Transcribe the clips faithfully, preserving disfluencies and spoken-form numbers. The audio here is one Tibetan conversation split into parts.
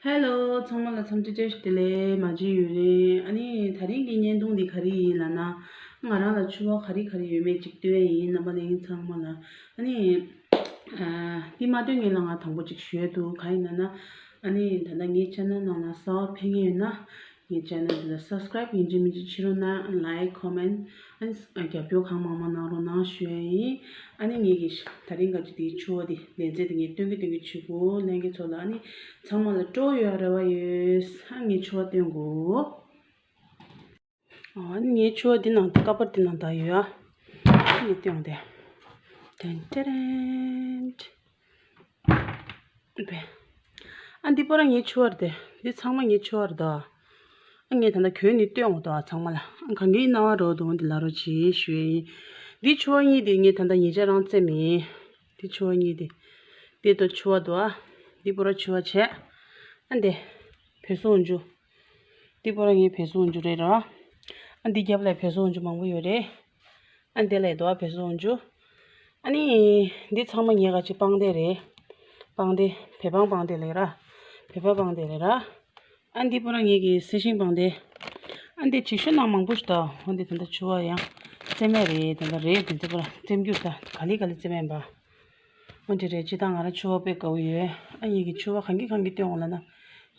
ཧེ་ལོ། ཚང་མ་ལ་འཚམས་འདྲི་བཀྲ་ཤིས་བདེ་ལེགས། མ་བརྗེད་ཡོད་རེད། ཨ་ནི་དེ་རིང་གི་བརྙན་ཐུང་འདི་ག་རེ་ཡིན་ལབ་ན། ང་རང་ལ་ཕྱུ་པ་ག་རེ་ག་རེ་ཡོད་མེད་ཅིག་སྟོན་ཡ་ཡིན། རྣམ་པ་ལྷན་རྒྱས་ཚང་མ་ལ། ཨ་ནི་ཨ་འདི་མ་སྟོན་སྔོན་ལ་ང་དང་པོ་ཅིག་ཞུ་ཡ་འདུག་ག་ཡིན་ལབ་ན། ཨ་ནི་ད་ལྟ་ངའི་channel་ནང་ལ་གསར་པ་ཕེབས་མཁན་ཡོད་ན། ངའི་channel་འདི་ལ་subscribe་ཡིན་གཅིག་མིན་གཅིག་བྱེད་རོགས་གནང་། like comment་ཨ་ནི་རྒྱབ་སྐྱོར་གང་མང་མང་གནང་རོགས་གནང་ཞུ་ཡ་ཡིན། ཨ་ནི་ངེད་ཀྱི་དེ་རིང་ག་ཅིག་དེའི་ཕྱུ་པ་དེ་ལེ་ཚན་དེ་ངས་སྟོན་གི་སྟོན་གི་བྱེད་དགོས། ལྷན་རྒྱས་ཚོ་ལ་ཨ་ནི་ཚང་མ་ལ་སྤྲོ་ཡོད་རེ་བ་ཡོད། ཨ་ངའི་ཕྱུ་པ་སྟོན་དགོས། ཨ་ནི་ངའི་ཕྱུ་པ་འདི་ནང་དུ་ཀ་པར་འདི་ནང་ད་ཡོད་ཨ། ཨ་ནི་སྟོན་དེ། ཏན་ཏན་ཏན། ཨ་འདི་པོ་ར་ངའི་ཕྱུ་པ་རེད་དེ། འདི་ཚང་མ་ངའི་ཕྱུ་པ་རེད་དོ། ཨ་ངས་ད་ལྟ་གྱོན་ནས་སྟོན་འོང་དོ་ཨ་ཚང་མ་ལ། ཨ་གང་གི་སྣང་བ་རོ་དོ་འདི་ལ་རོ་ཆི་ཞུ་ཡ་ཡིན། འདི་ཕྱུ་པ་གཉིས་དེ་ངས་ད་ལྟ་ཉེ་ཆར་རང་བཙེམས་མིན། འདི་ཕྱུ་པ་གཉིས་དེ། འདི་དོ་ཕྱུ་པ་དོ་ཨ། འདི་པོ་ར་ཕྱུ་པ་བྱས། ཨ་འདི། བལ་སོ་འོང་རྒྱུ། འདི་པོ་ར་ངའི་བལ་སོ་འོང་རྒྱུ་རེད་ར། ཨ་འདི་རྒྱབ་ལ་བལ་སོ་འོང་རྒྱུ་མང་པོ་ཡོད་རེད། ཨ་འདི་ལ་ཡི་དོ་ཨ་བལ་སོ་འོང་རྒྱུ། ཨ་ནི། འདི་ཚང་མ་ངའི་ག་ཅིག་པང་གདན་རེད། པང་གདན། བལ་པང་པང་གདན་ལས་ར། བལ་པ་པང་གདན་ལས་ར། ཨ་འདི་པོ་ར་ངའི་གི་སེ་ཤིང་པང་གདན། ཨ་འདི་ཅིག་ཤོ་ནང་མང་པོ་ཞིག་དོ། འོ་འདི་ད་ལྟ་ཕྱུ་པ་ཡང་། བཙེམས་མེད་རེད་ད་ལྟ་རེད་འདི་འདི་པོ་ར་བཙེམས་རྒྱུ་ད་ག་ལི་ག་ལི་བཙེམས་མེད་པ། འོ་འདི་རེད་ཅི་ད་ང་ར་ཕྱུ་པ་དཔེ་དགའ་བོ་ཡོད། ཨ་ངེད་ཀྱི་ཕྱུ་པ་གང་གི་གང་གི་སྟོན་འོང་ལབ་ན།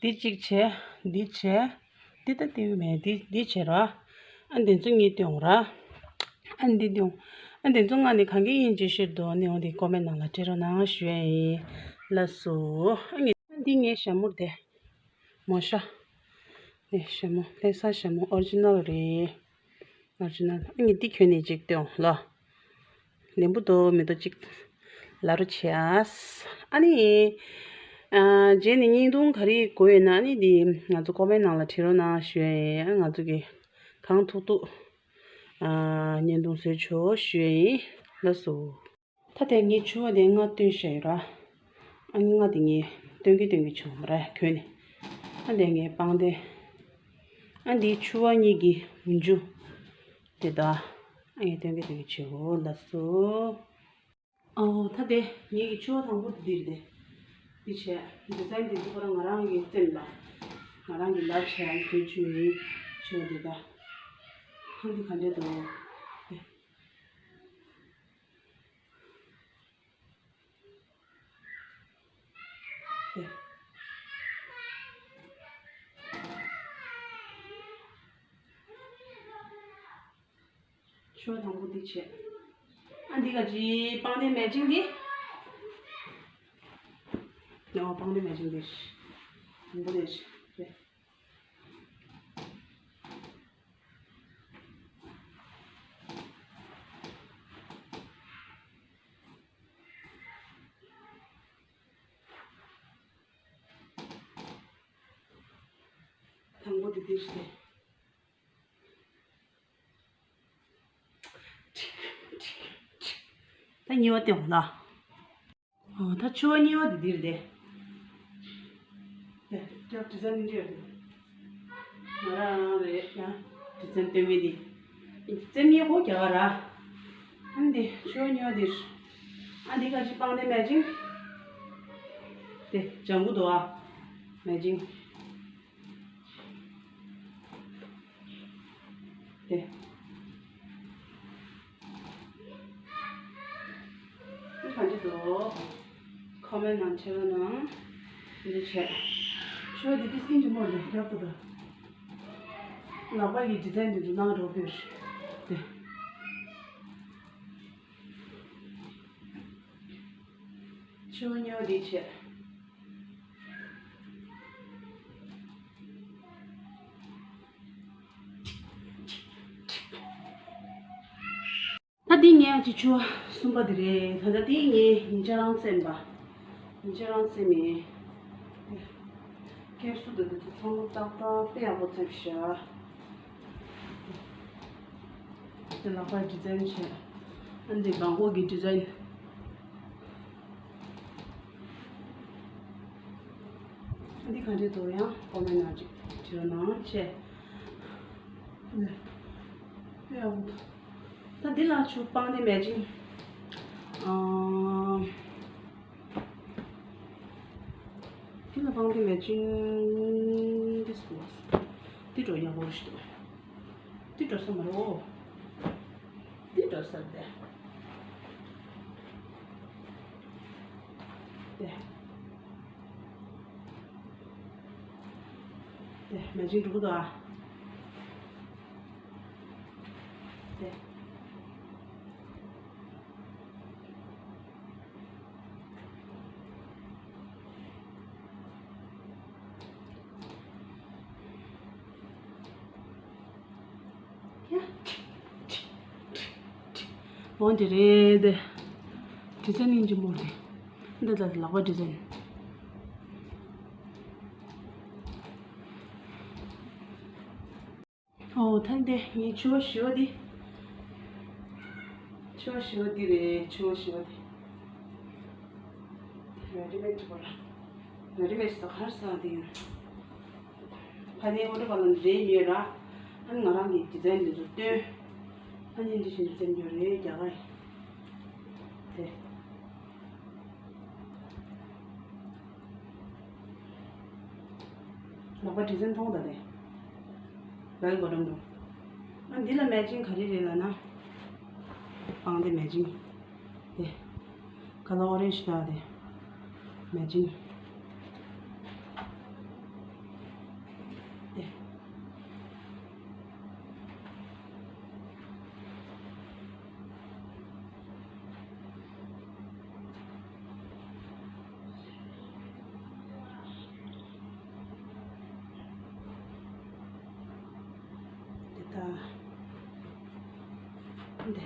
འདི་གཅིག་བྱས། འདི་བྱས། འདི་ད་ལྟེའུ་མེད་འདི་འདི་བྱས་ར། ཨ་འདི་ཚོ་གཉིས་སྟོན་འོང་ར། ཨ་འདི་སྟོན། ཨ་འདི་ཚོ་ང་ནི་གང་གི་ཡིན་ཅི་ཤེར་དོ་ནི་འོ་འདི་ཀོ་མེན་ནང་ལ་སྤྲད་རོགས་གནང་ཞུ་ཡ་ཡིན། ལགས་སོ། ཨ་ངས་ཨ་འདི་ངའི་ཞྭ་མོ་རེད་དེ། མོ་ཤ། ནི་ཞྭ་མོ་ལྷ་ས་ཞྭ་མོ་ཨོ་རི་ཇི་ནལ་རེད། ཨོ་རི་ཇི་ནལ། ཨ་ནི་འདི་གྱོན་ནས་ཅིག་སྟོན་ལ། ལེན་པོ་དོ་མི་དོ་ཅིག་ལ་རོ་བྱེད་ཨ། ཨ་ནི། ཨ་རྗེས་ནས་བརྙན་ཐུང་ག་རེ་དགོས་ཡོད་ན་ཨ་ནི་འདི་ང་ཚོ་ཀོ་མེན་ནང་ལ་བྲིས་རོགས་གནང་ཞུ་ཡ་ཡིན། ཨ་ང་ཚོ་གི་གང་ཐུབ་ཐུབ་ཨ་བརྙན་ཐུང་བཟོས་ཆོག་ཞུ་ཡ་ཡིན། ལགས་སོ། ད་དེ་ངའི་ཕྱུ་པ་དེ་ལྔ་བཏོན་བཞག་ཡོད་ར། ཨ་ནི་ལྔ་དེ་ངས་སྟོན་གི་སྟོན་གི་བྱུང་མ་ར་གྱོན་ནས། ཨ་དེ་ངའི་པང་གདན། ཨ་འདིའི་ཕྱུ་པ་གཉིས་ཀྱི་འོག་འཇུ། དེ་དག་ཨ་ངས་སྟོན་གི་སྟོན་གི་བྱེད་འོ་ལགས་སོ། ཨོ་ད་དེ་ངེད་ཀྱི་ཕྱུ་པ་དང་པོ་དེ་འདིར་དེ། འདི་བྱས་ཌི་ཛའིན་དེ་ཚོ་ཁོ་རང་ང་རང་གིས་བཙེམས་པ། ང་རང་གིས་ལབ་བྱས་ཨ་ནི་གྱོན་བྱུང་ཡིན། ཕྱུ་པ་དེ་དག་ཨ་འདི་ག་འདྲ་འདུག་དེ། ཕྱུ་པ་དང་པོ་འདི་བྱས། ཨ་འདི་ག་ཅི་པང་གདན་མེ་ཅིང་འདི། ཨོ་པང་གདན་མེ་ཅིང་འདི། དང་པོ་འདི་བྱས། དང་པོ་དེ་འདིར་བྱས། ད་གཉིས་པ་སྟོན་ལ། ཨོ་ད་ཕྱུ་པ་གཉིས་པ་དེ་འདིར་དེ། དེ་སྐྱབས་ཌི་ཛའིན་འདི་ཡོད་དེ། ང་རང་རང་རེད་ཡ། ཌི་ཛའིན་སྟོན་མི་འདི། རྩེ་མི་ཧོ་རྒྱ་ག་ར། ཨ་འདི་ཕྱུ་པ་གཉིས་པ་འདིར། ཨ་འདི་ག་ཅི་པང་གདན་མེ་ཅིང་། དེ་ལྗང་གུ་འདུག་ཨ། མེ་ཅིང་། དེ། འདི་ག་འདྲ་འདུག་ཁོ་མེན་ནང་བྲིས་རོགས་གནང་། འདི་བྱས། ཤོ་འདི་ཏིས་ཨིན་ཇི་མོ་ལས་རྒྱབ་ཏུ་དང་། ལག་པ་ཡི་ཌི་ཛའིན་འདི་ཚོ་གནང་རོགས་ཕེར། དེ། ཕྱུ་པ་གཉིས་པ་འདི་བྱས། ད་འདི་ངའི་ཨ་ཅེ་ཕྱུ་པ་གསུམ་པ་འདི་རེད། ད་ལྟ་འདི་ངས་ཉིན་ཆ་རང་བཙེམས་པ། ཉིན་ཆ་རང་བཙེམས་མེད། ཀེབ་སུལ་དང་འདི་ཚོ་ཚང་མ་ཏག་ཏག་དཔེ་ཡག་པོ་བཙེམས་ཤག་འདི་ལག་པའི་ཌི་ཛའིན་བྱས། ཨ་འདི་སྦྲང་ཁོག་གི་ཌི་ཛའིན། ཨ་འདི་ག་འདྲ་འདུག་ཡང་ཀོ་མེན་ནང་ཅིག་བྲིས་རོགས་གནང་བྱས། ད་འདི་ལ་ཆུ་སྤང་ནས་མེད་ཅིང་། ཨང་། ལ་པང་དེ་མེ་ཅིང་འདི་སོ། འདི་འགྲོ་ཡག་པོ་ཞིག་འདུག་འདི་འགྲོ་ས་མ་རོ། འདི་འགྲོ་ས་དེ། དེ། དེ་མེ་ཅིང་འགྲོ་གི་འདུག་ཨ། དེ། འོ་འདི་རེད། ཌི་ཛའིན་ཡིན་གྱི་མོ་རེད། འདི་ལ་ལག་པ་ཌི་ཛའིན། ཨོ་ཐང་དེ་ངའི་ཕྱུ་པ་ཞི་བ་འདི། ཕྱུ་པ་ཞི་བ་འདི་རེད། ཕྱུ་པ་ཞི་བ་འདི། རེ་ཌི་མེཌ་པོ་ལ། རེ་ཌི་མེཌ་ས་གར་ས་འདི་ཡིན། ཕ་ནས་ཨོ་ཌར་པ་ལ་འདྲེས་ཡོད་ར། ཨ་ནི་ང་རང་གི་ཌི་ཛའིན་འདི་ཚོ་སྟོན། ཨ་ནི་འདི་བཞིན་བཙེམ་རྒྱུ་རེད་རྒྱ་གར་དེ། ལག་པ་ཌི་ཛའིན་མཐོང་ད་དེ། ལག་གོ་འགྲམ་དུ། ཨ་འདི་ལ་མེ་ཅིང་ག་རེ་རེད་ལབ་ན། པང་དེ་མེ་ཅིང་། དེ། ཁ་ལ་ཨོ་རེན་ཇི་ད་དེ། མེ་ཅིང་། དེ། དེ་ད། འདི།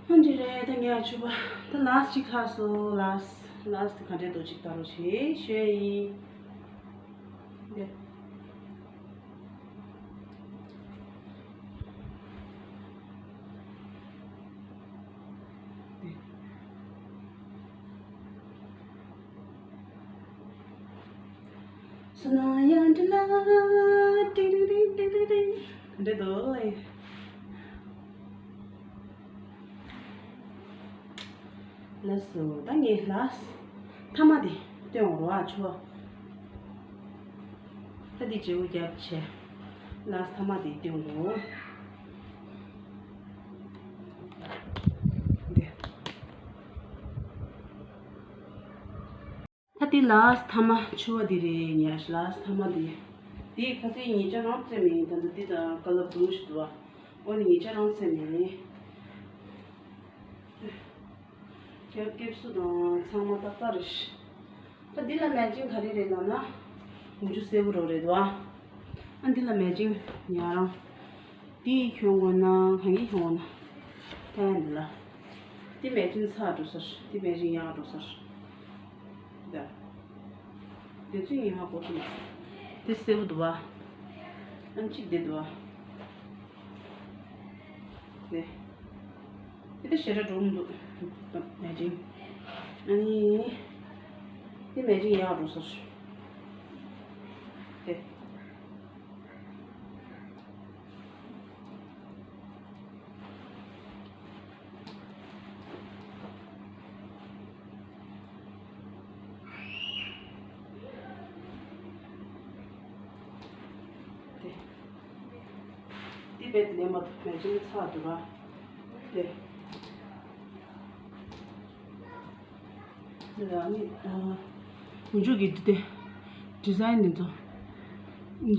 ཨ་འདི་རེད། ད་ངས་ཕྱུ་པ་ད་ལཱ་སི་ཊི་ཅིག་ལྷག་སོང་། ལཱ་སི་ཊི། ལཱ་སི་ཊི་ག་འདྲས་འདུག་ཅིག་ལྟ་རོགས་བྱེད་ཞུ་ཡ་ཡིན། འདི། འདི། སོ་ན་ཡང་འདྲི་ལ་ཏིང་ཏིང་ཏིང་ཏིང་ཏིང་། འདྲི་འདུག་ལེ། ལགས་སོ། ད་ངས་ལཱ་སི་ཊི་མཐའ་མ་དེ་སྟོན་འོང་རོགས་ཨ་ཆོ། ད་འདི་བརྗེ་པོ་རྒྱབ་བྱས། ལཱ་སི་ཊི་མཐའ་མ་དེ་སྟོན་འོང་། འདི། ད་འདི་ལཱ་སི་ཊི་མཐའ་མ་ཕྱུ་པ་འདི་རེད་ཉ། ལཱ་སི་ཊི་མཐའ་མ་འདི། འདི་ཁ་སང་ངེད་ཅག་རང་བཙེམས་ཡིན། ད་ལྟ་འདི་དང་ཀ་ལར་བྷུ་ལུ་ཞིག་འདུག་བ། ཨོ་ནི་ངེད་ཅག་རང་བཙེམས་ཡིན། ཁྱེད་སྐེབས་སུ་དང་ཚང་མ་ཏག་ཏག་རེད། ད་འདི་ལ་མེ་ཅིང་ག་རེ་རེད་ལབ་ན། འོག་འཇུག་སེར་པོ་རོ་རེད་བ། ཨ་འདི་ལ་མེ་ཅིང་ཉ་རང་། འདི་ཁྱོད་ངོ་ན་གང་གི་ཁྱོད་ངོ་ན། ད་ཡང་འདི་ལ། འདི་མེ་ཅིང་ཚ་འགྲོ་ས་རེད། འདི་མེ་ཅིང་ཡག་འགྲོ་ས་རེད། ད། དེ་ཚོའི་ཉི་མ་གོ་ཐུབ་མ་སོང་། དེ་སེར་པོ་འདུག་བ། ཨ་གཅིག་དེ་འདུག་བ། དེ། དེ་དེ་ཞེ་དྲག་འགྲོ་མི་འདུག་མེ་ཅིང་། ཨ་ནི། དེ་མེ་ཅིང་ཡག་འགྲོ་ས་རེད། དེ། དེ། དེ་བེད་ལེན་མ་ཐུབ་མེད་ཅིང་ཚ་འདུག་ར། དེ། ཨ་ནི། ཨ། འོག་འཇུག་གི་འདི་དེ། ཌི་ཛའིན་འདི་ཚོ།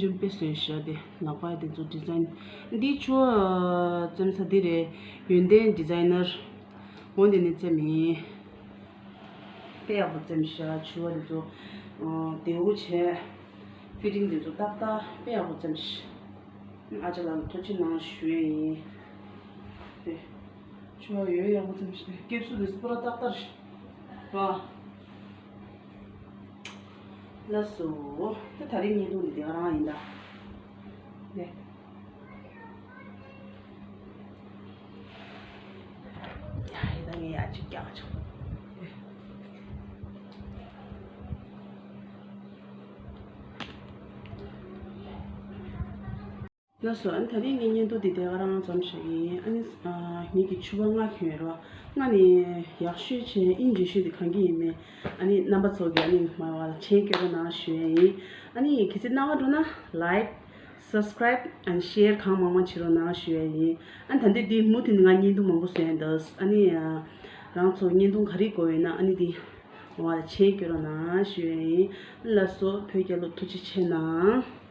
འཇུག་པའི་བཟོས་བཞག་དེ་ལག་པ་འདི་ཚོ་ཌི་ཛའིན། འདི་ཆུ་བ་བཙེམ་ས་འདི་རེད། ཡོན་ཏན་ཌི་ཛའི་ནར། འོ་འདི་ནས་བཙེམ་ཡིན། དཔེ་ཡག་པོ་བཙེམ་བཞག་ཆུ་བ་འདི་ཚོ། ཨ། བདེ་བོ་བྱས། ཕི་ཊིང་འདི་ཚོ་ཏག་ཏག་དཔེ་ཡག་པོ་བཙེམ་ཤག་ཨ་ཅག་ལགས་ལ་ཐུགས་རྗེ་གནང་ཞུ་ཡས་ཡིན། དེ། ཆུ་བ་ཡོད་ཡག་པོ་ཙམ་ཞིག་སྐྱེབས་སུ་དེ་སུ་པོ་ར་ཏག་ཏག་རེད་བ། ལགས་སོ། དེ་ད་རིང་བརྙན་ཐུང་འདི་དེ་ག་རང་ཡིན་ད། ནས། ཡ་ཡི་ད་ངས་ཡ་གཅིག་རྒྱག་ཆོག་ལགས་སོ། ཨ་ནི་ད་རིང་ངའི་བརྙན་ཐུང་འདི་དེ་ག་རང་ཙམ་ཞིག་ཡིན། ཨ་ནི་ཨ་ངེད་ཀྱི་ཕྱུ་པ་ལྔ་གྱོན་ཡོད་རེད་བ། ལྔ་ནི་ཡག་ཤོས་བྱས་དབྱིན་ཇི་ཤོས་དེ་གང་གི་ཡིན་མེད། ཨ་ནི་རྣམ་པ་ཚོ་གི་ཨ་ནི་མ་བ་ལ་མཆན་སྐྱོན་རོགས་གནང་ཞུ་ཡས་ཡིན། ཨ་ནི་གལ་སྲིད་སྣང་བ་འགྲོ་ན་like, subscribe and share གང་མང་མང་བྱེད་རོགས་གནང་ཞུ་ཡས་ཡིན། ཨ་ནི་ད་འདི་འདི་མུ་མཐུད་ནས་ང་བརྙན་ཐུང་མང་པོ་བཟོ་ཡས་འདུག་ཨ་ནི་ཨ་རང་ཚོ་བརྙན་ཐུང་ག་རེ་དགོས་ཡོད་ན་ཨ་ནི་འདི་མ་བ་ལ་མཆན་སྐྱོན་རོགས་གནང་ཞུ་ཡས་ཡིན། ལགས་སོ། བོད་རྒྱལ་ལོ། ཐུགས་རྗེ་ཆེ་གནང་།